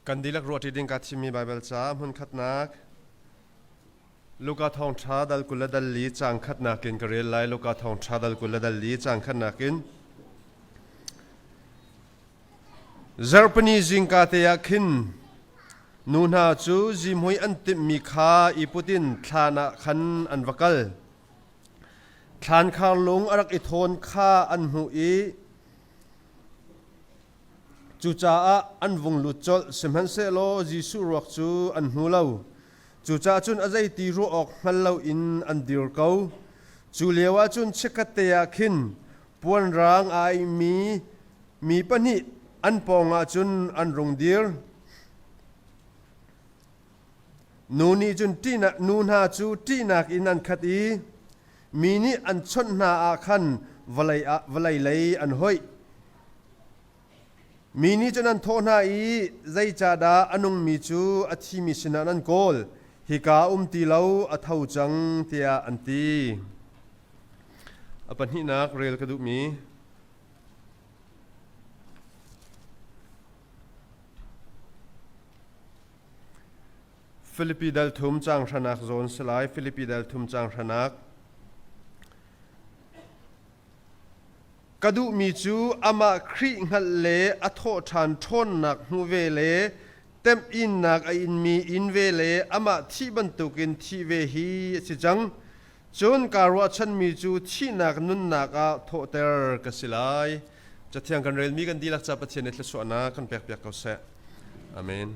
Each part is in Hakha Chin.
Kan dihlak ruahṭi ding kaa thimmi Baibal ca hmunkhatnak Luka thawngṭha dal 20 le dal li caang khatnak in ka rel lai. Luka thawngṭha dal 20 le dal li caang khatnak in. Zarhpini zingka te ah khin nu hna cu zihmui an timhmi kha i put in thlan ah khan an va kal. Thlankhar lung a rak i thawn kha an hmuh i Cucaah an vung lut colh, sihmanhsehlaw Jesuh ruak cu an hmu lo. Cucaah cun a zeiti ruah awk hngal loin an dir ko. Cu lioah cun chikkhatte ah khin puan raang aa aihmi mi pahnih an pawngah cun an rung dir. Nu nih cun ṭihnak, nu hna cu ṭihnak in an khat i mi nih an chawnh hna ah khan vawlei ah vawlei lei an hoih. Mi nih cun an thawh hna i, Zeicahdah a nungmi cu a thimi sinah nan kawl? Hika a um ti lo, a tho cang, tiah an ti. A pahnihnak rel ka duhmi Filipi dal thum caang hranak zawn si lai. Filipi dal thum caang hranak. Ka duhmi cu amah Khrih hngalh le a thawhṭhan ṭhawnnak hmuh ve le temhinnak a inmi in ve le amah thih bantukin thih ve hi a si cang. Cun kaa ruahchanmi cu thihnak nunnak ah thawhter ka si lai. Cathiang kan relmi kan dihlak ca Pathian nih thluachuahnak kan pekpiak ko seh. Amen.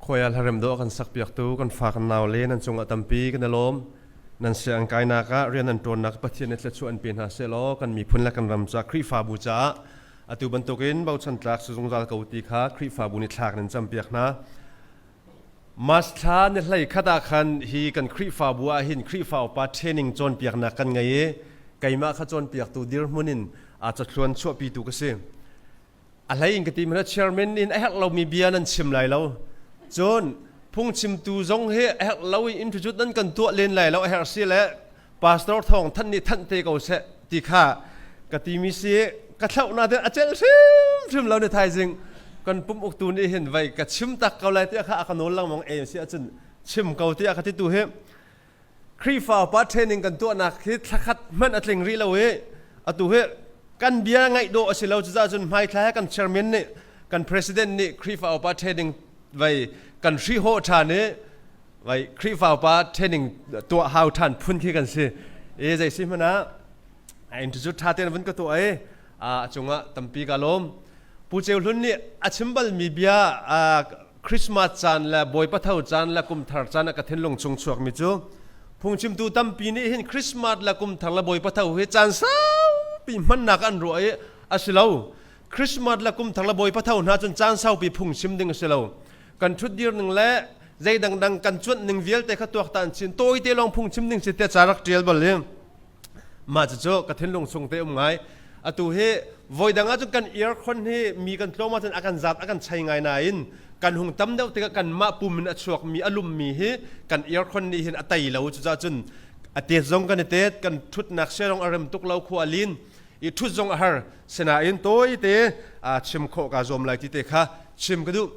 Khuai ah hlarem dawh a kan sakpiaktu kan fa kan naule nan cungah tampi kan i lawm. Nan sianginn kainak ah rian nan ṭuannak Pathian nih thluachuah an pe hna sehlaw kan miphun le kan ram ca Khrihfabu caah atu bantukin bochan tlak si zungzal ko ti kha Khrihfabu nih thla kan in campiak hna. March thla ni hlei khat ah khan hi kan Khrihfabu ah hin Khrihfa upa training cawnpiaknak kan ngei i keimah kha cawnpiaktu dirhmun in a cathluan chuahpitu ka si. A hlei in ka ti hmanh chairman in a herh lomi bia nan chim lai lo. Cun phungchimtu zong hi a herh lo in introduce nan kan tuah len lai lo a herh si le pastor thawng thanh nih thanh te ko seh ti kha ka timi si ka thlauh na te a celh hrimhrim lo ni thaizing kan pum uktu nih hin vai ka chim tak ko lai tiah kha a ka nawl lengmang e si ahcun chim ko tiah ka ti tu hi Khrihfa upa training kan tuahnak hi thlakhat hmanh a tling rih lo i atu hi kan bia ngaih dawh a si lo cucaah cun hmaithla he kan chairman nih kan president nih Khrihfa upa training vai kan hrihhawh ṭhan i vai Khrihfa upa training tuah hau ṭhan phun khi kan si i zei si hmanh ah a introduce ṭha tein vun ka tuah i a cungah tampi ka lawm Pu Ceu Hlun nih a chim balmi bia Christmas caan le Bawipa tho caan le kumthar caan ah ka thinlung chung chuakmi cu phungchimtu tampi nih hin Christmas le kumthar le Bawipa tho hi caan saupi hmannak an ruah i a si lo. Christmas le kumthar le Bawipa tho hna cun caan saupi phungchim ding a si lo. Kan ṭhutdir ning le zei dangdang kan cuanh ning vialte kha tuaktan chin tawite lawng phungchim ding si tiah ca rak ṭial bal i mah cucu ka thinlung chung te um ngai. Atu hi voi dang ahcun kan earcon hi mi kan tlawm ahcun a kan zat a kan chei ngai nain kan hung tam deuh tikah kanmah pum in a chuakmi a lummi hi kan earcon nih hin a tei lo. Cucaah cun a tet zong kan i tet, kan ṭhutnak sia zong a rem tuk lo, khua a lin i ṭhut zong a har. Sinain tawite chim khawh kaa zuam lai ti te kha chim ka duh.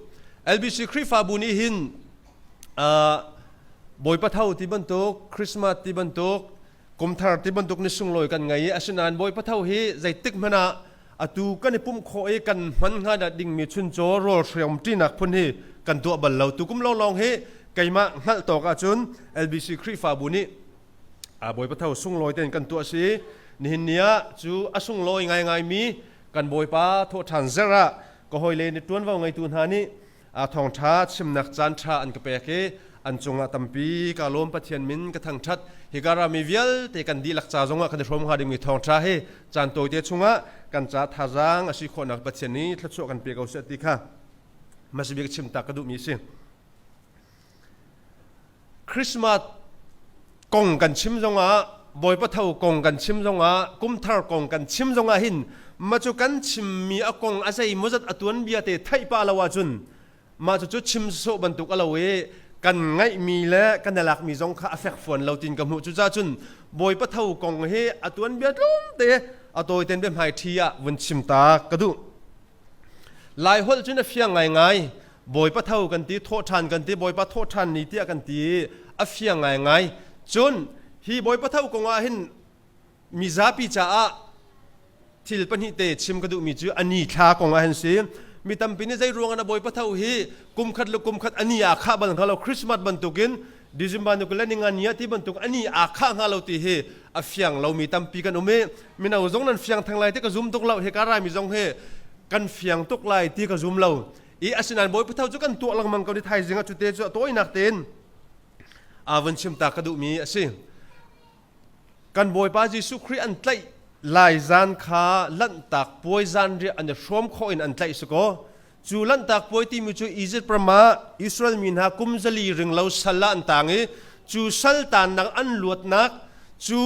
LBC Khrihfabu nih hin Bawipa tho ti bantuk, Christmas ti bantuk, Kumthar ti bantuk ni sunglawi kan ngei i asinain Bawipa tho hi zeitik hmanh ah atu kan i pumh khawh i kan hman hnga dah dingmi chuncaw rawl hriam ṭinak phun hi kan tuah bal lo. Tukum lawnglawng hi keimah hngalh tawk ahcun LBC Khrihfabu nih Bawipa tho sunglawi tein kan tuah si. Nihin ni ah cu a sunglawi ngaingaimi kan Bawipa thawhṭhan zerh ah ka hawile nih ṭuanvo ngeitu hna nih Thawngṭha chimnak caanṭha an ka pek i an cungah tampi ka lawm. Pathian min ka thangṭhat. Hika rami vialte kan dihlak ca zongah kan i hrawm hnga dingmi thawngṭha hi caan tawite chungah kan ca thazaang a si khawhnak Pathian nih thluachuah kan pe ko seh ti kha hmasabik chim ta ka duhmi a si. Christmas kong kan chim zongah Bawipa tho kong kan chim zongah kumthar kong kan chim zongah hin ma cu kan chimmi a kong a zei mawzat a tuanbia te theih pa lo ahcun mah cu cu chim sawh bantuk a lo i kan ngaihmi le kan i lakmi zong kha a fek fuan lo tin ka hmuh. Cucaah cun Bawipa tho kong hi a tuanbia tlawmte a tawiten biahmai ṭhi ah vun chim ta ka duh. Laiholh cun a fiang ngaingai. Bawipa tho kan ti, thawhṭhan kan ti, Bawipa thawhṭhan ni tiah kan ti i a fiang ngaingai. Cun hi Bawipa tho kong ah hin mizapi caah thil pahnih te chim ka duhmi cu a ni thla kong ah hin si. Mi tampi nih zei ruang ah Bawipa tho hi kum khat le kum khat a ni aa khah bal hnga lo. Christmas bantukin December ni 20 le ninga ni ah ti bantuk a ni aa khah hnga lo ti hi a fiang lomi tampi kan um i mino zong nan fiang theng lai ti ka zum tuk lo. Hika raimi zong hi kan fiang tuk lai ti ka zum lo i asinain Bawipa tho cu kan tuah lengmang ko ni thaizing ah cute cu a tawinak tein aa vun chim ta ka duhmi a si. Kan Bawipa Jesuh Khrih an tlaih lai zan kha Lanhtak puai zanriah an i hrawm khawh in an tlaih si kaw Cu Lanhtak Puai timi cu Izipt ram ah Israel mi hna kum 400 ringlo sal ah an taang i cu sal taannak an luatnak cu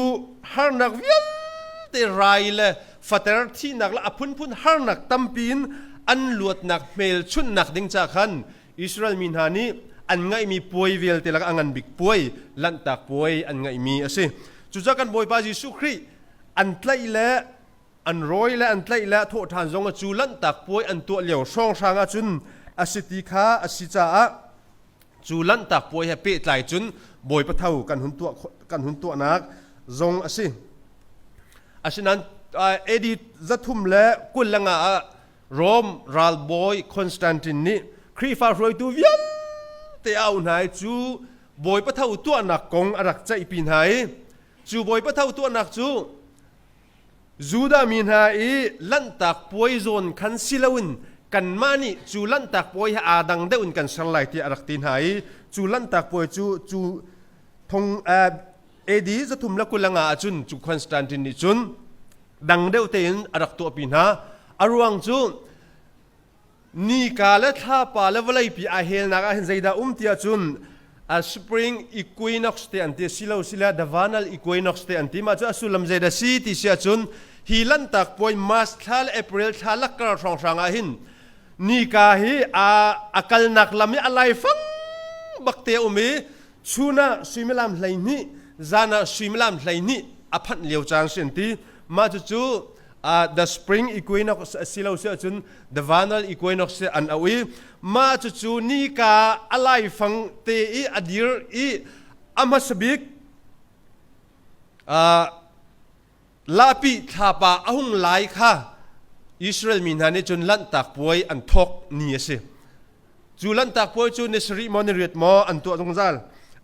harnak vialte rai le fater thihnak le a phunphun harnak tampi in an luatnak hmelchunhnak ding ca khan Israel mi hna nih an ngaihmi puai vialte lakah a ngan bik puai Lanhtak Puai an ngaihmi a si. Cucaah kan Bawipa Jesuh Khrih an tlaih le an rawi le an tlaih le thawh ṭhan zong cu Lanhtak Puai an tuah lio hrawnghrang ahcun a si ti kha a si caah cu Lanhtak Puai he pehtlai cun Bawipa tho kan hun tuah kan hun tuahnak zong a si. Asinain AD 325 ah Rom ralbawi Constantine nih Khrihfa hruaitu vialte a auh hna i cu Bawipa tho tuahnak kong a rak ceihpi hna i cu Bawipa tho tuahnak cu Judah mi hna i Lanhtak Puai zawn khan si loin Kanmah nih cu Lanhtak Puai hi aa dang deuh in kan ser lai tiah a rak ti hna i cu Lanhtak Puai cu cu thong AD 325 ahcun cu Constantine nih cun dang deuh tein a rak tuahpi hna. A ruang cu nika le thlapa le vawleipi aa helnak ah hin zeidah um ti ahcun a spring equinox te an ti silo sila the vernal equinox te an ti. Mah cu a sullam zeidah si ti si ahcun hi Lanhtak Puai March thla le April thla lakkar hrawnghrang ah hin nika hi a a kalnak lam hi a laifang bak te a um i chun ah suimilam 12, zan ah suimilam 12 a phanh lio caan si an ti. Mah cucu the spring equinox a si lo si ahcun the vernal equinox an auh i mah cucu nika a laifang te i a dir i a hmasa bik lapi thlapa a hung lai kha Israel mi hna nih cun Lanhtak Puai an thawk ni a si. Cu Lanhtak Puai cu ni sarih maw ni riat maw an tuah zungzal.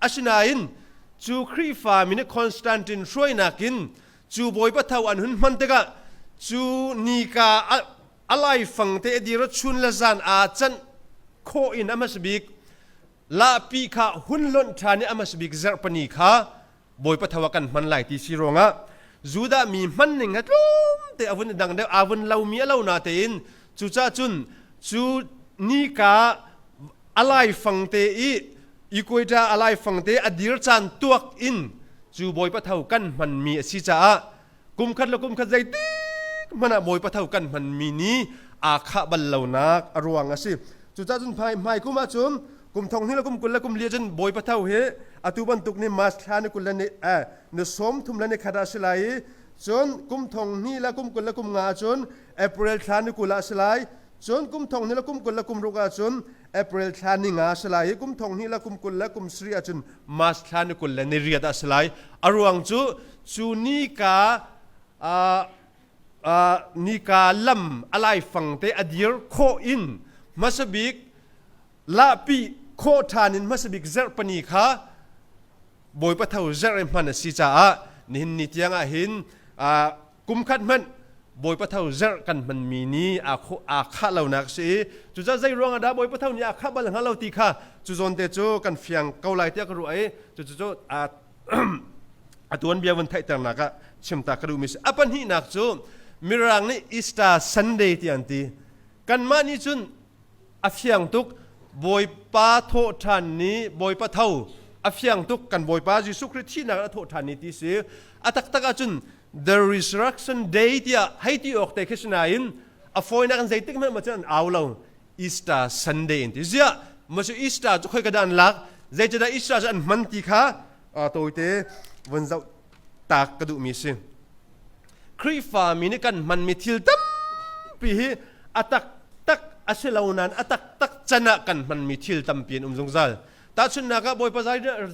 Asinain cu Khrihfa mi nih Constantine hruainak in Cu Bawipa tho an hun hman tikah cu nika a laifang te a dir chun le zan aa canh khawh in a hmasa bik lahpi kha hun lonh ṭhan i a hmasa bik zarhpini kha Bawipa tho ah kan hman lai ti si ruangah Judah mi hman ning he tlawmte a vun i dang deuh, aa vun lomi a lo na tein. Cucaah cun cu nika a laifang te i equator a laifang te a dir caan tuak in cu Bawipa tho kan hmanmi a si caah kum khat le kum khat zeitik hmanh ah Bawipa tho kan hmanmi ni aa khah bal lonak a ruang a si. Cucaah cun hmai hmai kum ahcun kum thong hnih le kum 20 le kum li cun Bawipa tho hi atu bantuk ni March thla ni 20 le ni ni 30 le ni khat ah a si lai i cun kum thong hnih le kum 20 le kum nga ahcun April thla ni 20 ah a si lai. Cun kum thong hnih le kum 20 le kum ruk ahcun April thla ni nga a si lai i kum thong hnih le kum 20 le kum sarih ahcun March thla ni 20 le ni riat ah a si lai. A ruang cu cu nika nika lam a laifang te a dir khawh in hmasa bik lahpi khawh ṭhan in hmasa bik zarhpani kha Bawipa tho zarh i hman a si caah nihin ni tiang ah hin kum khat hmanh Bawipa tho zarh kan hmanmi ni aa khah lonak a si i cucaah zei ruang ah dah Bawipa tho ni aa khah bal hnga lo ti kha cu zawn te cu kan fiang ko lai tiah ka ruah i cucu a tuanbia vun theihternak ah chimta ka duhmi si. A pahnihnak cu Mirang nih Easter Sunday ti an ti. Kanmah nih cun a fiang tuk, Bawipa thawhṭhan ni, Bawipa tho a fiang tuk, kan Bawipa Jesuh Khrih thihnak in a thawhṭhan ni ti si. A taktak ahcun the resurrection day tiah hei ti awk te khi si nain a fawinak in zeitik hmanh maw cun an au lo, Easter Sunday in ti. Ziah maw cu Easter cu khoi ka dah an lak, zeicahdah Easter cu an hman ti kha tawite vun zoh tak ka duhmi si. Khrihfami nih kan hmanmi thil tampi hi a taktak a si lo nain a taktak can ah kan hmanmi thil tampi an um zungzal. Tahchunhnak ah Bawipa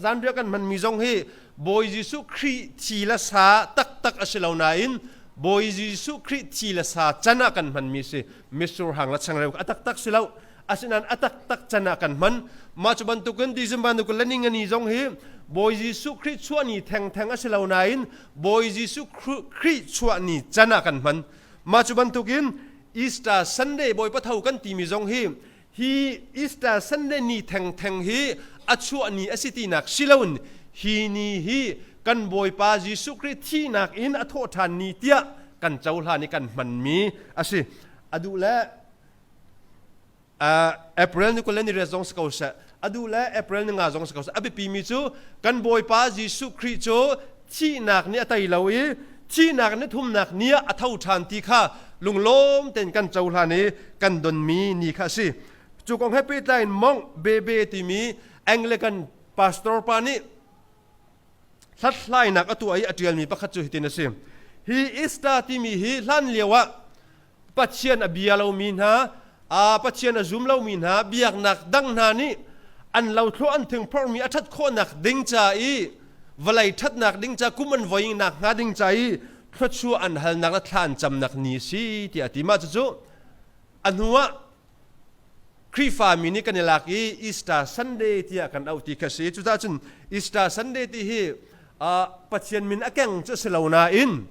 zanriah kan hmanmi zong hi Bawi Jesuh Khrih thi le sa taktak a si lo nain Bawi Jesuh Khrih thi le sa can ah kan hmanmi si. Mitsur hang le changreu a taktak si lo. Asinain a taktak can ah kan hman. Mah cu bantukin December ni 20 le ni ngani zong hi Bawi Jesuh Khrih chuah ni thengtheng a si lo nain Bawi Jesuh Khrih chuah ni can ah kan hman. Mah cu bantukin Easter Sunday Bawipa tho kan timi zong hi hi Easter Sunday ni thengtheng hi a chuah ni a si tinak si loin hi ni hi kan Bawipa Jesuh Khrih thihnak in a thawhṭhan ni tiah kan cohlan i kan hmanmi a si. A duh le April ni 20 le ni riat zong si ko seh, a duh le April ni nga zong si ko seh, a biapimi cu kan Bawipa Jesuh Khrih cu thihnak nih a tei lo i thihnak ni thumnak ni ah a tho ṭhan ti kha lunglawm tein kan cohlan i kan donmi ni kha a si. Cu kong he pehtlai in Monk Bebe timi Anglican pastor pa nih hlathlainak a tuah i a ṭialmi pakhat cu hitin a si. Hi Easter timi hi hlan lio ah Pathian a bia lomi hna, Pathian a zum lomi hna, biaknak dang hna nih an lothlawh an thingphorhmi a ṭhat khawhnak ding ca i vawlei ṭhatnak ding ca kum an voinak hnga ding ca i thluachuah an halnak le thla an camnak ni a si tiah a ti. Mah cucu a hnu ah Khrihfami nih kan i lak i Easter Sunday tiah kan auh ti kha si. Cucaah cun Easter Sunday ti hi Pathian min a keng cu a si lo nain.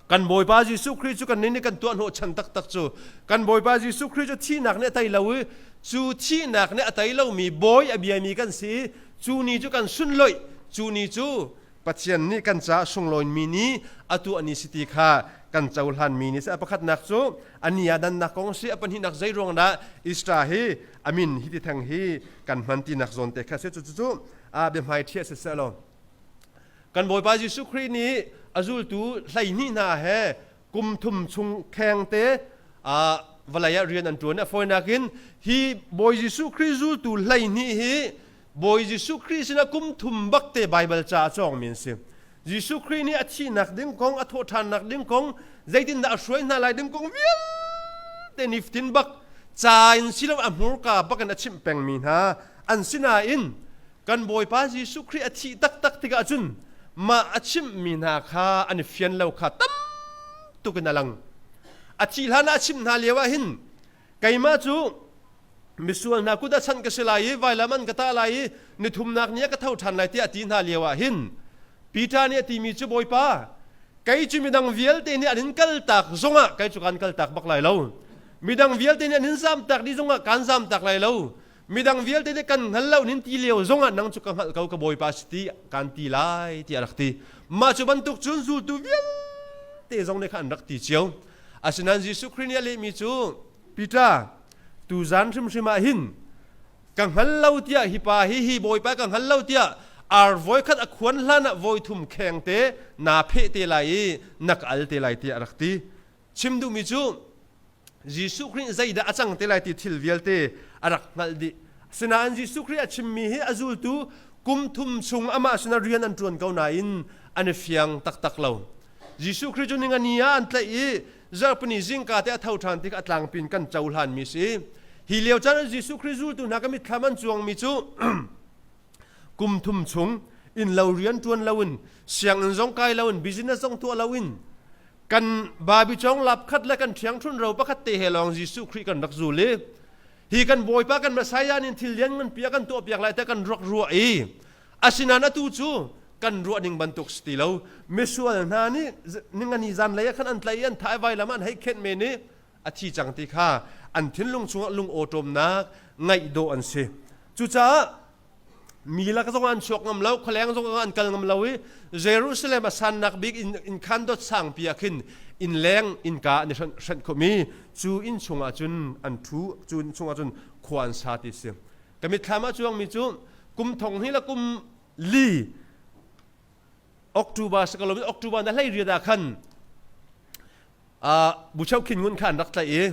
Kan Bawipa Jesuh Khrih cu kan nih kan tuah hnawh chan taktak cu kan Bawipa Jesuh Khrih cu thihnak nih a tei lo i cu thihnak nih a tei lomi bawi a biami kan si i cu ni cu kan sunloih cu ni cu Pathian nih kan caah sunglawimi ni a tuah ni si ti kha kan cohlanmi ni si. A pakhatnak cu a ni ah dannak kong si, a pahnihnak zei ruang dah Easter hi a min hi ti theng hi kan hman tinak zawn te kha si. Cucu a biahmai ṭhiah si seh law kan Bawipa Jesuh Khrih nih a zultu 12 hna he kum thum chung khengte vawlei ah rian an ṭuan. A fawinak in hi Bawi Jesuh Khrih zultu 12 hi Bawi Jesuh Khrih sinah kum thum bakte Baibal ca a cawngmi an si. Jesuh Khrih nih a thihnak ding kong, a thawhṭhannak ding kong, zeitindah a hruai hna lai ding kong vialte niftin bak ca in silo a hmurka bak in a chimh pengmi hna an sinain kan Bawipa Jesuh Khrih a thih taktak tikah cun mah a chimhmi hna kha an i fian lo kha tam tuk in a lang. A thih hlan ah a chimh hna lio ah hin keimah cu misual hna kut ah chanh ka si lai i vailam an ka tah lai i nithumnak ni ah ka tho ṭhan lai tiah a ti hna lio ah hin Peter nih a timi cu Bawipa kei cu midang vialte nih an in kaltak zongah kei cu kaan kaltak bak lai lo midang vialte nih an in zamtak dih zongah kaan zamtak lai lo midang vialte nih kan hngal lo nin ti lio zongah nang cu ka hngalh ko ka Bawipa si ti kaan ti lai tiah a rak ti mah cu bantuk cun zultu vialte zong nih kha an rak ti cio asinain Jesuh Khrih nih a lehmi cu Peter, tuzan hrimhrim ah hin ka hngal lo tiah hi pa hi hi bawipa ka hngal lo tiah ar voikhat a khuan hlan ah voithum kheng te naa pheh te lai i na ka al te lai tiah a rak ti. Chim duhmi cu Jesuh Khrih zeidah a cang te lai ti thil vialte a rak hngalh dih. Asinain Jesuh Khrih a chimmi hi a zultu kum thum chung amah sinah rian an ṭuan ko nain an i fiang taktak lo. Jesuh Khrih cu ningani ah an tlaih i zarhpini zingka te a tho ṭhan tik a tlangpi in kan cohlanmi si. Hi lio caan ah Jesuh Khrih zultu hna ka mitthlam an cuangmi cu kum thum chung innlo rian ṭuan loin sianginn zong kai loin business zong tuah loin kan babi cawng lap khat le kan ṭhiangṭhun ro pakhat te he lawng Jesuh Khrih kan rak zul i hi kan Bawipa kan Messiah nih thil lian nganpi a kan tuahpiak lai te kan rak ruah i Asinain atu cu kan ruah ning bantuk si ti lo. Misual hna nih ningani zanlei ah khan an tlaih i an thah i vailam ah an hei khenh men i a thi cang ti kha an thinlung chungah lung awṭawmnak ngaih dawh an si. Cucaah mi lak zong an chuak ngam lo, khualeng zong an kal ngam lo i Jerusalem a sannak bik inn khan dot sangpi ah khin innleng innka an i hrenh khawhmi cu inn chungah cun an ṭhu, cu inn chungah cun khua an sa ti si. Ka mitthlam ah cuangmi cu kum thong hnih le kum li October si ko lo October na hlei riat ah khan bucheu khin ngun kha an rak tlaih i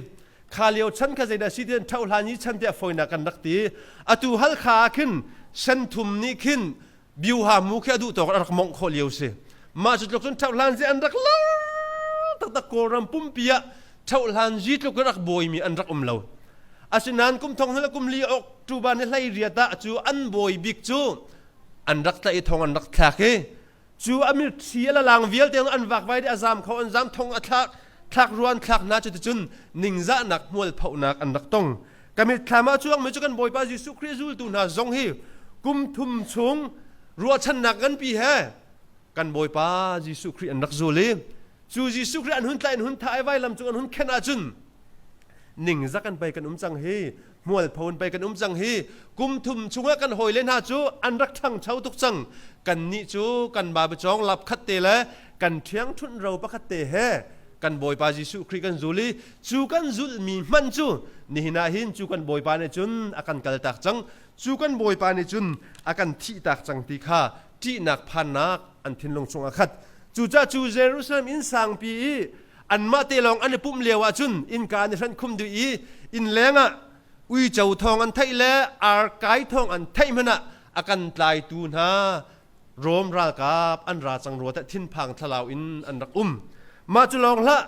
kha lio chan kha zeidah si tian ṭho hlan i chan tiah fawinak kan rak ti atu halkha ah khin senthum nih khin biuha mu khi a duh tawk a rak mongh khawh lio si mah cu tluk cun ṭho hlan zi an rak lar taktak kawlram pumpi ah ṭho hlan zi tluk in rak bawimi an rak um lo Asinain kum thong le kum li October ni hlei riat ah cu an bawi bik cu an rak tlaih i thong an rak thlak i cu a mitthli a lalang vialte an vakvai dih a zam kho an zam thong a thlak thlak ruan thlak hna cu ticun ningzahnak hmualphohnak an rak tong. Ka mitthlam ah cuangmi cu kan Bawipa Jesuh Khrih zultu hna zong hi kum thum chung ruahchannak nganpi he kan Bawipa Jesuh Khrih an rak zul i cu Jesuh Khrih an hun tlaih an hun thah i vailam cung an hun khenh ahcun ningzak an pei kan um cang hi hmualpho in pei kan um cang hi kum thum chungah kan hawile hna cu an rak ṭhangcho tuk cang kannih cu kan babi cawng lap khat te le kan ṭhiangṭhunh ro pakhat te he kan Bawipa Jesuh Khrih kan zul i cu kan zulhmi hmanh cu nihin ah hin cu kan Bawipa nih cun a kan kaltak cang cu kan Bawipa nih cun a kan thihtak cang ti kha ṭihnak phannak an thinlung chung a khat cucaah cu Jerusalem inn sangpi i anmah te lawng an i pumh lio ahcun innka an i hranh khum dih i inn leng ah uico thawng an theih le arkai thawng an theih hmanh ah a kan tlaitu hna Rom ralkap an ra cang rua teh thinphang thlalau in an rak um. Mah cu lawng hlah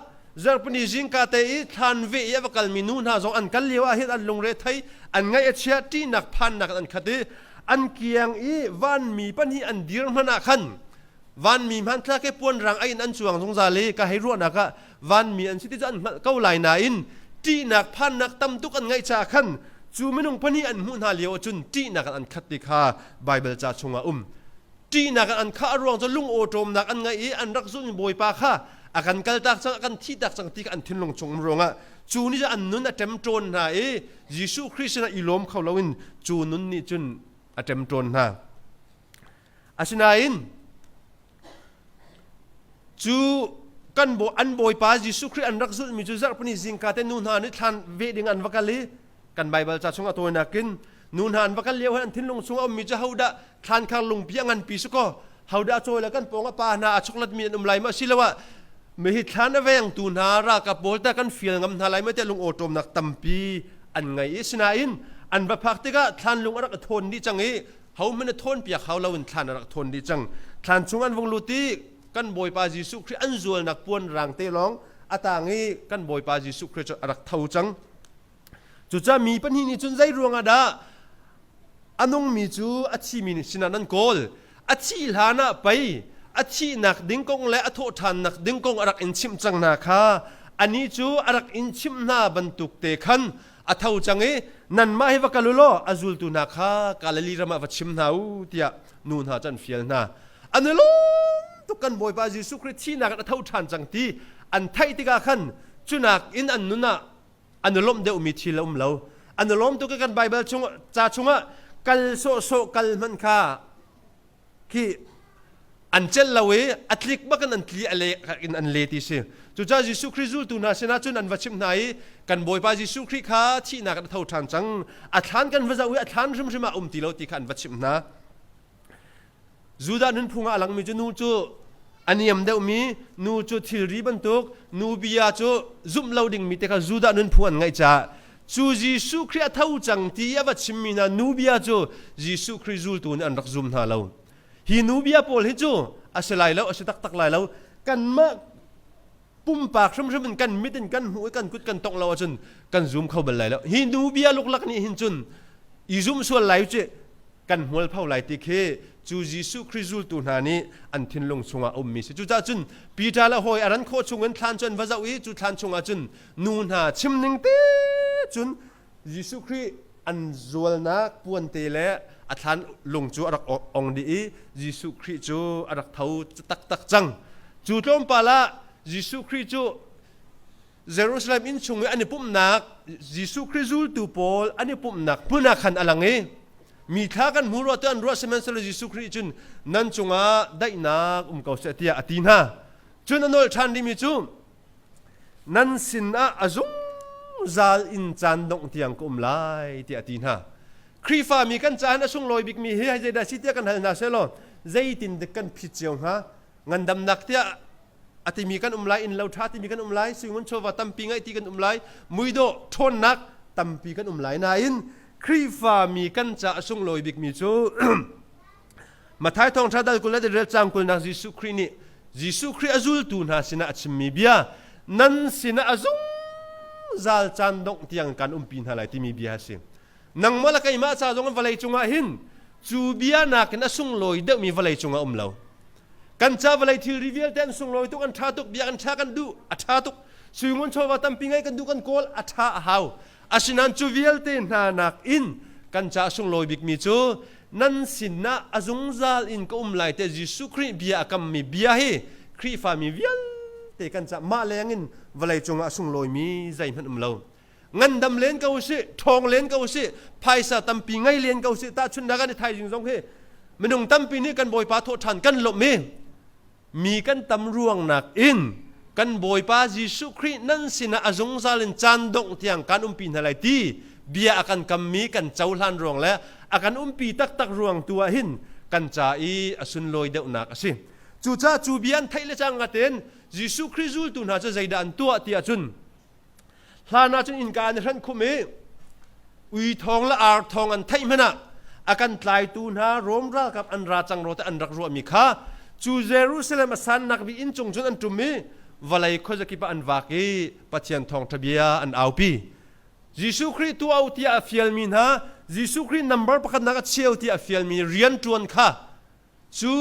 zarhpini zingka te i thlan ve i a va kalmi nu hna zong an kal lio ah hin an lungre thei an ngaih a chia ṭihnak phannak an khat i an kiang i vanmi pahnih an dir hmanh ah khan Vanmi hmanthlak he puanrang a in an cuang zungzal i ka hei ruahnak ah vanmi an si ti cu an hngalh ko lai nain ṭihnak phannak tam tuk an ngeih caah khan cu minung pahnih an hmuh hna lio ahcun ṭihnak in an khat ti kha Baibal ca chungah um. Ṭihnak in an khah a ruang cu lung awṭawmnak an ngeih i an rak zulhmi Bawipa kha A kan kaltak cang, a kan thihtak cang ti kha an thinlung chung um ruangah cu ni cu an nun a ṭemṭawn hna i Jesuh Khrih sinah i lawm kho loin cu nun nih cun a ṭemṭawn hna. Asinain cu kan bo an bawipa Jesuh Khrih an rak zulhmi cu zarhpini zingka te nu hna nih thlan veh ding an va kal i kan Baibal ca chung a tawinak in nu hna an va kal lio an thinlung chung a ummi cu hodah thlankhar lungpi a nganpi si kaw hodah cawi le kan pawng a pa hna a choklatmi an um lai ma asiloah mihi thlan a vengtu hna ralkap pawl ta kan fial ngam hna lai ma tiah lungawṭawmnak tampi an ngei i sinain an va phak tikah thlan lung a rak i thawn dih cang i hohmanh a thawn piak hau loin thlan a rak thawn dih cang. Thlan chung an vung lut i kan Bawipa Jesuh Khrih an zualnak puan rang te lawng a tang i kan Bawipa Jesuh Khrih cu a rak tho cang. Cucaah mi pahnih nih cun zei ruangah dah a nungmi cu a thimi sinah nan kawl? A thih hlan ah pei a thihnak ding kong le a thawhṭhannak ding kong a rak in chimh cang hna kha anih cu a rak in chimh hna bantuk te khan a tho cang i nanmah hi va kal u law a zultu hna kha Galilee ram ah va chim hna u tiah nu hna cu an fial hna. An i lawm tuk kan Bawipa Jesuh Khrih thihnak in a tho ṭhan cang ti an theih tikah khan cunak in an nun ah an i lawmh deuhmi thil a um lo. An i lawm tuk i kan Baibal chung ca chungah kal sawhsawh kal hmanh kha khi an celh lo i a tlik bak in an tli a le in an le ti si. Cucaah Jesuh Khrih zultu hna sinah cun an va chimh hna i kan Bawipa Jesuh Khrih kha thihnak in a tho ṭhan cang. A thlan kan va zoh i a thlan hrimhrim ah a um ti lo ti kha an va chimh hna. Judah nunphung ah a langmi cu nu cu a niam deuhmi, nu cu thilri bantuk, nu bia cu zumh lo dingmi te kha Judah nunphung an ngaih caah cu Jesuh Khrih a tho cang ti a va chimmi hna nu bia cu Jesuh Khrih zultu nih an rak zum hna lo. Hi nu bia pawl hi cu a si lai lo, a si taktak lai lo. Kanmah pumpak hrimhrim in kan mit in kan hmuh i kan kut kan tongh lo ahcun kan zum kho bal lai lo. Hi nu bia luklak nih hin cun i zum sual lai cu kan hmualpho lai ti khi cu Jesuh Khrih zultu hna nih an thinlung chungah a ummi si. Cucaah cun Peter le hawi a ran khawh chungin thlan cu an va zoh i cu thlan chungah cun nu hna chim ning te cun Jesuh Khrih an zualnak puante le a thlan lung cu a rak ong dih i Jesuh Khrih cu a rak tho taktak cang. Cu tlawmpal ah Jesuh Khrih cu Jerusalem inn chung i an i pumhnak Jesuh Khrih zultu pawl an i pumhnak hmun ah khan a lang i mi thla kan hmu rua tu an ruah sihmanhsehlaw Jesuh Khrih cun nan cungah daihnak um ko seh tiah a ti hna. Cun a nolh ṭhan rihmi cu nan sinah a zungzal in caan dongh tiang ka um lai tiah a ti hna. Khrihfa mi kan caan a sunglawi bikmi hi zeidah si tiah kan hal hna sehlaw zeitin dik kan phit cio hnga? Ngandamnak tiah a timi kan um lai inn lo ṭha timi kan um lai suingun chawva tampi ngaih ti kan um lai muidawh ṭhawnnak tampi kan um lai nain Khrihfa mi kan ca a sunglawi bikmi cu Matthai thawngṭha dal 20 le rel cang kulnak Jesuh Khrih nih Jesuh Khrih a zultu hna sinah a chimmi bia nan sinah a zungzal caan dongh tiang kan umpi hna lai timi bia a si. Nangmah le keimah ca zong vawlei cungah hin cu bia nakin a sunglawi deuhmi vawlei cungah um lo. Kan ca vawlei thilri vialte an sunglawi tuk, an ṭha tuk, bia kan ṭha kan duh, a ṭha tuk. Suingun chawva tampi ngeih kan duh, kan kawl, a ṭha a hau. Asinain cu vialte hna nakin kan ca a sunglawi bikmi cu nan sinah a zungzal in ka um lai te Jesuh Khrih bia a kammi bia hi Khrihfami vialte kan ca mah lengin vawlei cungah a sunglawimi zeihmanh um lo. Ngandam len ko usih, ṭhawng len ko usih, phaisa tampi ngei len ko usih, tahchunhnak ah ni thaizing zong hi minung tampi nih kan Bawipa thawhṭhan kan lawmh i mi kan tam ruangnak in kan Bawipa Jesuh Khrih nan sinah a zungzal in caan dongh tiang kan umpi hna lai ti bia a kan kammi kan cohlan ruang le a kan umpi taktak ruang tu ah hin kan ca i a sunlawi deuhnak a si. Cucaah cu bia an theih le cang tein Jesuh Khrih zultu hna cu zeidah an tuah ti ahcun Hlan ah cun innka an i hranh khum i ui thawng le ar thawng an theih hmanh ah a kan tlaitu hna Rom ralkap an ra cang rua te an rak ruahmi kha cu Jerusalem a sannak bik inn cung cun an ṭum i vawlei khuazakip ah an vak i Pathian thawngṭha bia an aupi. Jesuh Khrih tuah u tiah a fialmi hna, Jesuh Khrih number pakhatnak a cheu tiah a fialmi rianṭuan kha Cu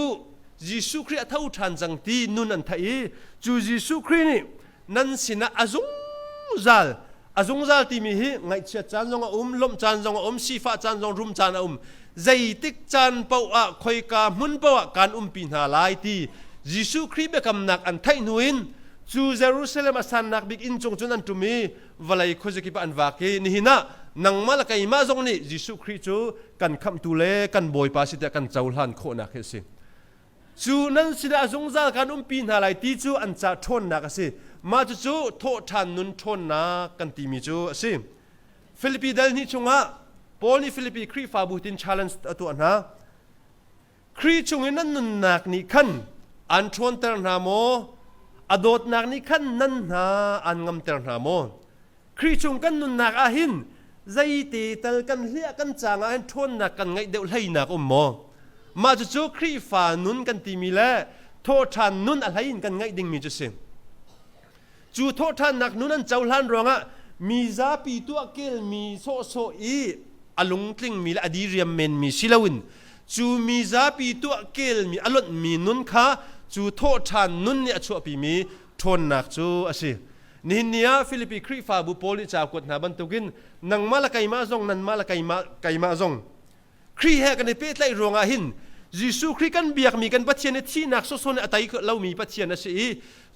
Jesuh Khrih a tho ṭhan cang ti nun an theih i cu Jesuh Khrih nih nan sinah a zungzal a zungzal timi hi ngaihchiat caan zong a um, lawmh caan zong a um, sifah caan zong rum caan a um. Zeitik caan paoh ah khoika hmun paoh ah kaan umpi hna lai ti Jesuh Khrih biakamnak an theih hnu in Cu Jerusalem a sannak bik inn cung cun an ṭum i vawlei khuazakip ah an vak i nihin ah nangmah le keimah zong nih Jesuh Khrih cu kan khamhtu le kan Bawipa si tiah kan cohlan khawhnak hi a si. Cu nan sinah zungzal kan umpi hna lai ti cu an ca ṭhawnnak a si. Mah cucu thawhṭhan nun ṭhawnnak kan timi cu a si. Filipi dal hnih chungah Paul nih Filipi Khrihfabu tin challenge a tuah hna. Khrih chungin nan nunnak nih khan an ṭhawnter hna maw? A dawtnak nih khan nan hna an ngamter hna maw? Khrih chung kan nunnak ah hin zeite tal kan hliah kan caang ah hin ṭhawnnak kan ngeih deuh hleinak um maw? Mah cucu Khrihfa nun kan timi le thawhṭhan nun a hlei in kan ngeih dingmi cu si. Cu thawhṭhannak nun an cohlan ruangah mi zapi tuah kelmi sawhsawh i a lungtlingmi le a diriam menmi si loin cu mi zapi tuah kelmi a lonhmi nun kha cu thawhṭhan nun nih a chuahpimi ṭhawnnak cu a si. Nihin ni ah Filipi Khrihfabu pawl nih ca kuat hna bantukin nangmah le keimah zong nanmah le keimah keimah zong Khrih he kan i pehtlaih ruangah hin Jesuh Khrih kan biakmi kan Pathian i thihnak sawsawh nih a tei lomi Pathian a si i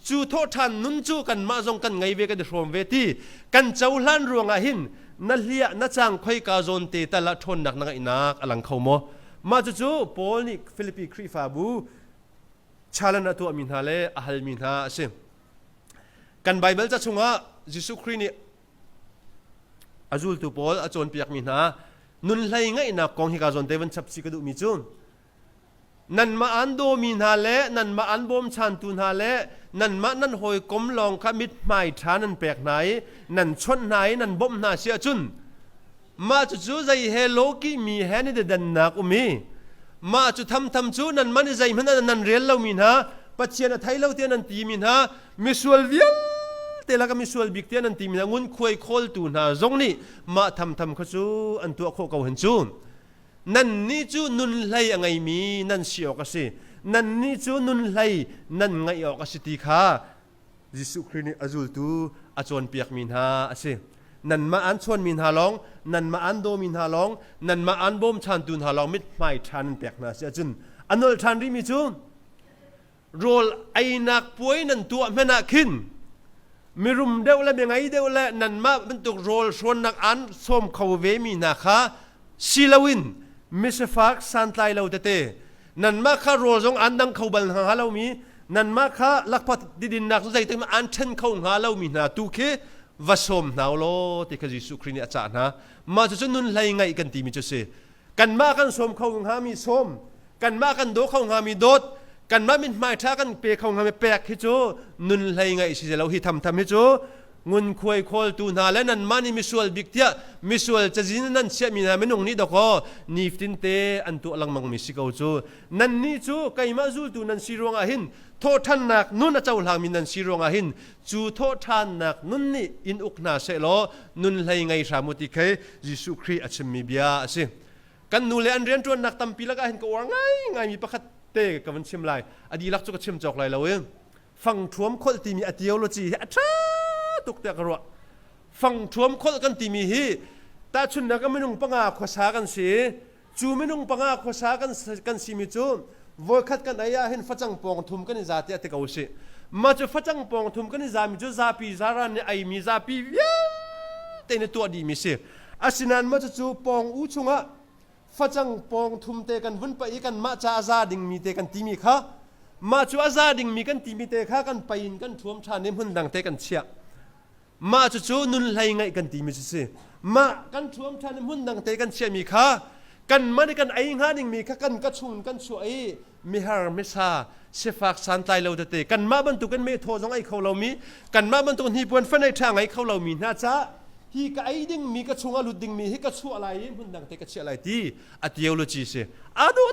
cu thawhṭhan nun cu kanmah zong kan ngei ve kan i hrawm ve ti kan cohlan ruangah hin na hliah na cang khoika zawn te tal ah ṭhawnnak na ngeihnak a lang kho maw? Mah cucu Paul nih Filipi Khrihfabu challenge a tuahmi hna le a halmi hna a si. Kan Baibal ca chungah Jesuh Khrih nih A zultu pawl a cawnpiakmi hna nun hlei ngaihnak kong hika zawn te van chap si ka duhmi cu nanmah an dawmi hna le nanmah an bawmchantu hna le nanmah nan hawikom lawng kha mithmai ṭha nan pek hna i nan chawnh hna i nan bawmh hna si ahcun mah cucu zei he lawki mi he ni dannak um i mah cu thamtham cu nanmah nih zeihmanh nan rel lomi hna Pathian a thei lo tiah nan timi hna misual vialte lak ah misual bik tiah nan timi hna ngunkhuai khawltu hna zong nih mah thamtham kha cu an tuah khawh ko hen cu. Nannih cu nun hlei a ngeimi nan si awk a si. Nannih cu nun hlei nan ngeih awk a si ti kha Jesuh Khrih nih a zultu a cawnpiakmi hna a si. Nanmah an chawnmi hna lawng, nanmah an dawmi hna lawng, nanmah an bawmchantu hna lawng mithmai ṭha nan pek hna si ahcun a nolh ṭhan rihmi cu rawl einak puai nan tuah hmanh ah khin mirum deuh le mingei deuh le nanmah bantuk rawl hrawnnak an sawm kho ve mi hna kha si loin misifak santlai lo tete nanmah kha rawl zong an dang kho bal hnga lomi nanmah kha lakphak didinnak zeitik an ṭhen kho hnga lomi hna tu khi va sawm hna law ti kha Jesuh Khrih nih a cah hna. Mah cucu nun hlei ngaih kan timi cu si. Kanmah kan sawm kho hngami sawm, kanmah kan daw kho hngami dawt, kanmah mithmai ṭha kan pe kho hngami pek hi cu nun hlei ngaih si lo hi thamtham hi cu ngunkhuai khawltu hna le nanmah nih misual bik tiah misual cazin nan chiahmi hna minung nih dawkaw nifatin te an tuah lengmangmi si ko cu nannih cu keimah zultu nan si ruangah hin thawhṭhannak nun a cohlangmi nan si ruangah hin cu thawhṭhannak nun nih in uk hna sehlaw nun hlei ngei hram u ti khi Jesuh Khrih a chimmi bia a si. Kan nu le an rianṭuannak tampi lakah hin ka uar ngaingaimi pakhat te ka van chim lai. A dihlak cu ka chim cawk lai lo i fangṭhuam kholh timi a theology hi a ṭha tuk tiah ka ruah. Fangṭhuam kholh kan timi hi tahchunhnak ah minung panga khuasa kan si Cu minung panga khuasa kan, kan simi cu voikhat kan ei ah hin facang pawng thum kan i za tiah ti ko usih. Mah cu facang pawng thum kan i zami cu zapi zaran nih eimi zapi vialte nih tuah dihmi si. Asinain mah cucu pawng u chungah facang pawng thum te kan vun paih i kanmah ca a za dingmi te kan timi kha mah cu a za dingmi kan timi te kha kan pei in kan ṭhuam ṭhan i hmun dang te kan chiah. Mah cucu nun hlei ngaih kan timi cu si. Mah kan ṭhuam ṭhan i hmun dang te kan chiahmi kha kanmah nih kan ei hnga dingmi kha kan ka chung kan chuah i mihar misa sifak santlai lo tete kanmah bantukin meithaw zong ei kho lomi kanmah bantuk hnipuan fanei ṭha ngei kho lomi hna caah hi ka ei dingmi ka chungah lut dingmi hi ka chuah lai i hmun dang te ka chiah lai ti a theology si a dawh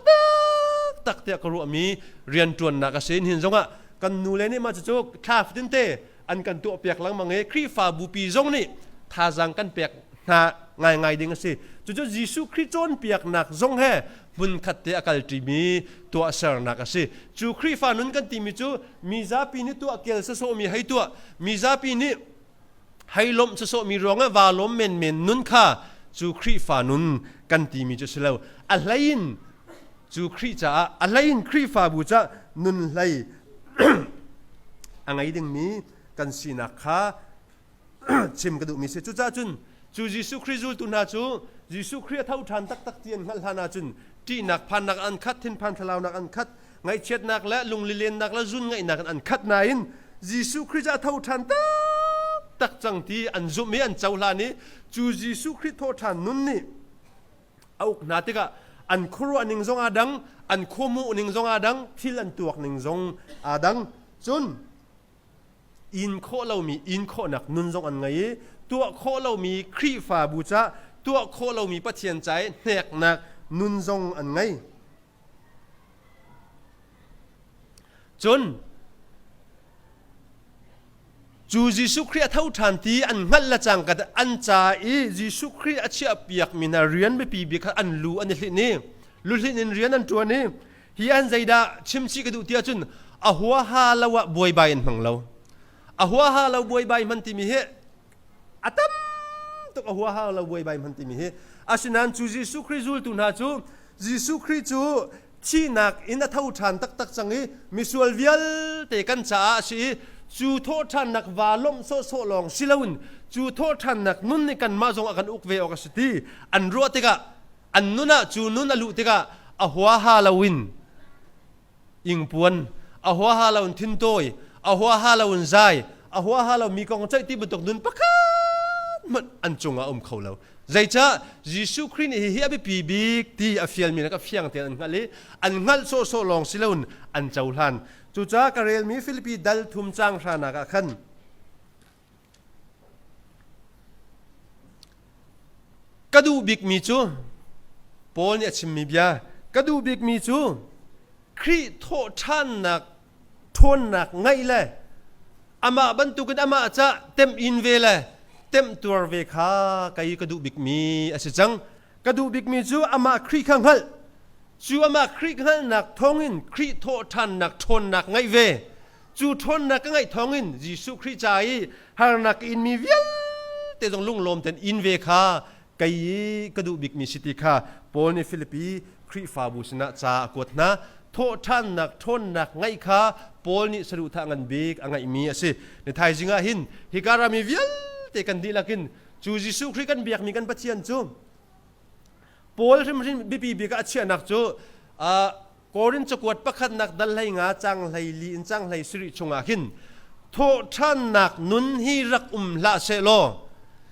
taktak tiah ka ruahmi rianṭuannak a si hin zongah kan nu le nih mah cucu thla fatin te an kan tuahpiak lengmang i Khrihfabu pi zong nih thazaang kan pek hna ngaingai ding a si. Cucu Jesuh Khrih cawnpiaknak zong he hmunkhat te a kalṭimi tuahsernak a si. Cu Khrihfa nun kan timi cu mi zapi nih tuah kel sawsawhmi hei tuah, mi zapi nih hei lawmh sawsawhmi ruangah vaa lawm menmen nun kha cu Khrihfa nun kan timi cu si lo. A hlei in cu Khrih caah a hlei in Khrihfabu caah nun hlei. a ngei dingmi kan sinak kha chim ka duhmi si. Cucaah cun cu Jesuh Khrih zultu hna cu Jesuh Khrih a tho ṭhan taktak ti an hngalh hlan ahcun ṭihnak phannak an khat, thinphan thlalaunak an khat, ngaihchiatnak le lunglilennak le zun ngaihnak in an khat nain Jesuh Khrih cu a tho ṭhan taktak cang ti an zumh i an cohlan i cu Jesuh Khrih thawhṭhan nun nih a uk hna tikah an khuaruah ning zong aa dang, an khuamuh ning zong aa dang, thil an tuak ning zong aa dang. Cun in khawh lomi in khawhnak nun zong an ngei i tuah khawh lomi Khrihfabu ca tuah khawh lomi Pathian ca i hneknak nun zong an ngei. Cun cu Jesuh Khrih a tho ṭhan ti an hngalh le cangka an ca i Jesuh Khrih a chiahpiakmi hna rian biapi bik kha an lu an i hlinh i luhlinh in rian an ṭuan i hi an zeidah chimchih ka duh ti ahcun a huaha lo ah buaibai an hmang lo. A huaha lo buaibai hman timi hi a tam tuk a huaha lo buaibai hman timi hi asinain cu Jesuh Khrih zultu hna cu Jesuh Khrih cu thihnak in a tho ṭhan taktak cang i misual vialte kan caah a si i cu thawhṭhannak vaa lawmh sawhsawh lawng si loin cu thawhṭhannak nun nih kanmah zong a kan uk ve awk a si ti an ruah tikah an nun ah cu nun a luh tikah a huaha loin ingpuan a huaha lo in thintawi a huaha lo in zai a huaha lo mi kong ceih ti bantuk nun pakhat hmanh an cungah um kho lo. Zeicah? Jesuh Khrih nih hihi a biapi bik ti a fialmi le ka fiang tein an hngalh i an hngalh sawhsawh lawng si loin an cohlan. Cucaah ka relmi Filipi dal thum caang hranak ah khan Ka duh bikmi cu Paul nih a chimmi bia ka duh bikmi cu Khrih thawhṭhannak ṭhawnnak ngeih le amah bantukin amah cah temh-in ve le temhtuar ve kha kei ka duh bikmi a si cang. Ka duh bikmi cu amah Khrih kha hngalh. Cu amah Khrih hngalhnak thawngin Khrih thawhṭhannak ṭhawnnak ngeih ve. Cu ṭhawnnak ka ngeih thawngin Jesuh Khrih ca i harnak ka inmi vialte zong lunglawm tein in ve kha kei i ka duh bikmi si ti kha Paul nih Filipi Khrihfabu sinah ca a kuat hna. Thawhṭhannak ṭhawnnak ngeih kha Paul nih saduhthah ngan bik a ngeihmi a si. Ni thaizing ah hin hika rami vialte kan dihlak in cu Jesuh Khrih kan biakmi kan Pathian cu Paul hrimhrim biapi bik ah a chiahnak cu Korin cakuat pakhatnak dal hlei nga cang hlei li in cang hlei sarih chungah khin thawhṭhannak nun hi rak um hlah sehlaw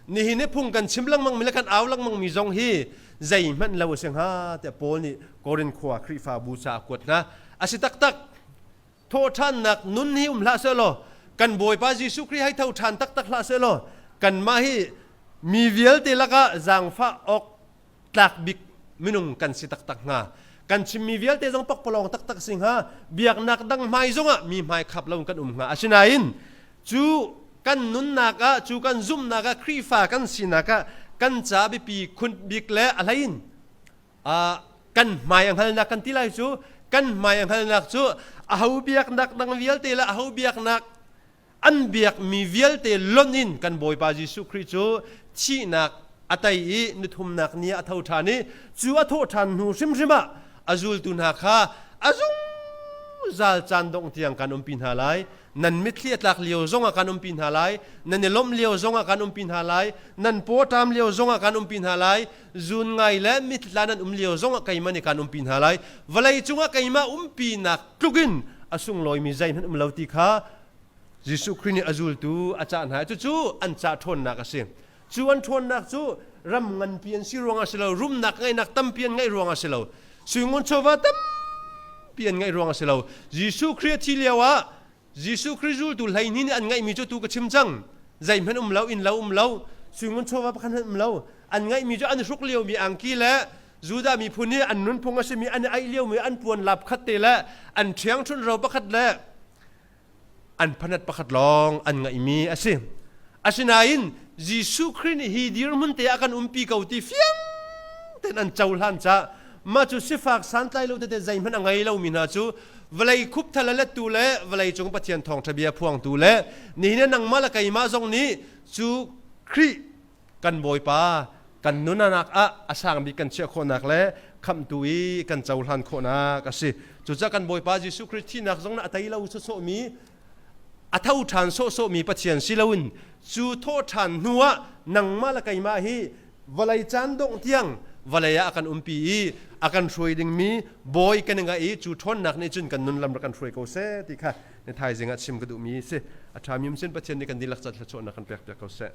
nihin i phung kan chim lengmang mi le kan au lengmang mi zong hi zeihmanh lo a si hnga tiah Paul nih Korin khua Khrihfabu ca a kuat hna. A si taktak. Thawhṭhannak nun hi um hlah sehlaw kan Bawipa Jesuh Khrih hei tho ṭhan taktak hlah sehlaw kanmah hi mi vialte lakah zaangfah awk tlak bik minung kan si taktak hnga. Kan chimmi vialte zong pakpalawng taktak si hnga. Biaknak dang hmai zongah mi hmai khap lo kan um hnga. Asinain cu kan nunnak ah, cu kan zumhnak ah, Khrihfa kan sinak ah kan ca biapi khun bik le a hlein kan hmai a hngalnak kan ti lai cu kan hmai a hngalnak cu aho biaknak dang vialte le aho biaknak an biakmi vialte lonh in kan Bawipa Jesuh Khrih cu thihnak a tei i nithumnak ni ah a tho ṭhan i cu a thawh ṭhan hnu hrimhrim ah a zultu hna kha a zungzal caan dongh tiang kan umpi hna lai. Nan mitthli a tlak lio zongah kan umpi hna lai, nan i lawmh lio zongah kan umpi hna lai, nan paw a ṭam lio zongah kan umpi hna lai, zun ngai le mitthla nan um lio zongah keimah nih kan umpi hna lai. Vawlei cungah keimah umpinak tlukin a sunglawimi zeihmanh um lo ti kha Jesuh Khrih nih a zultu a cah hna i cucu an cah ṭhawnnak a si. Cu an ṭhawnnak cu ram nganpi an si ruangah a si lo, rumnak ngeihnak tampi an ngeih ruangah a si lo, suingun chawva tampi an ngeih ruangah a si lo. Jesuh Khrih a thi lio ah Jesuh Khrih zultu 12 nih an ngeihmi cu tu ka chim cang. Zeihmanh um lo, inn lo um lo, suingun chawva pakhat hmanh um lo. An ngeihmi cu an hruk liomi angki le Judah miphun nih an nunphung a simi an i aih liomi an puan lap khat te le an ṭhiangṭhunh ro pakhat le an phanat pakhat lawng an ngeihmi a si. Asinain Jesuh Khrih nih hi dirhmun te ah kan umpi ko ti fiang tein an cohlan caah mah cu sifak santlai lo tete zeihmanh a ngei lomi hna cu vawlei khupthal a lettu le vawlei cung Pathian thawngṭha bia phuangtu le nihin ah nangmah le keimah zong nih cu Khrih kan Bawipa kan nunanak ah a sang bik kan chiah khawhnak le khamhtu i kan cohlan khawhnak a si. Cucaah kan Bawipa Jesuh Khrih thihnak zong a tei lo sawsawhmi. A tho ṭhan sawhsawhmi Pathian si loin cu thawh ṭhan hnuah nangmah le keimah hi vawlei caan dongh tiang vawlei ah a kan umpi i a kan hruai dingmi bawi kan i ngaih i cu ṭhawnnak nih cun kan nun lam rak kan hruai ko seh ti kha ni thaizing ah chim ka duhmi si. A ṭhami um sin Pathian nih kan dihlak cat thluachuahnak kan pek piak ko seh.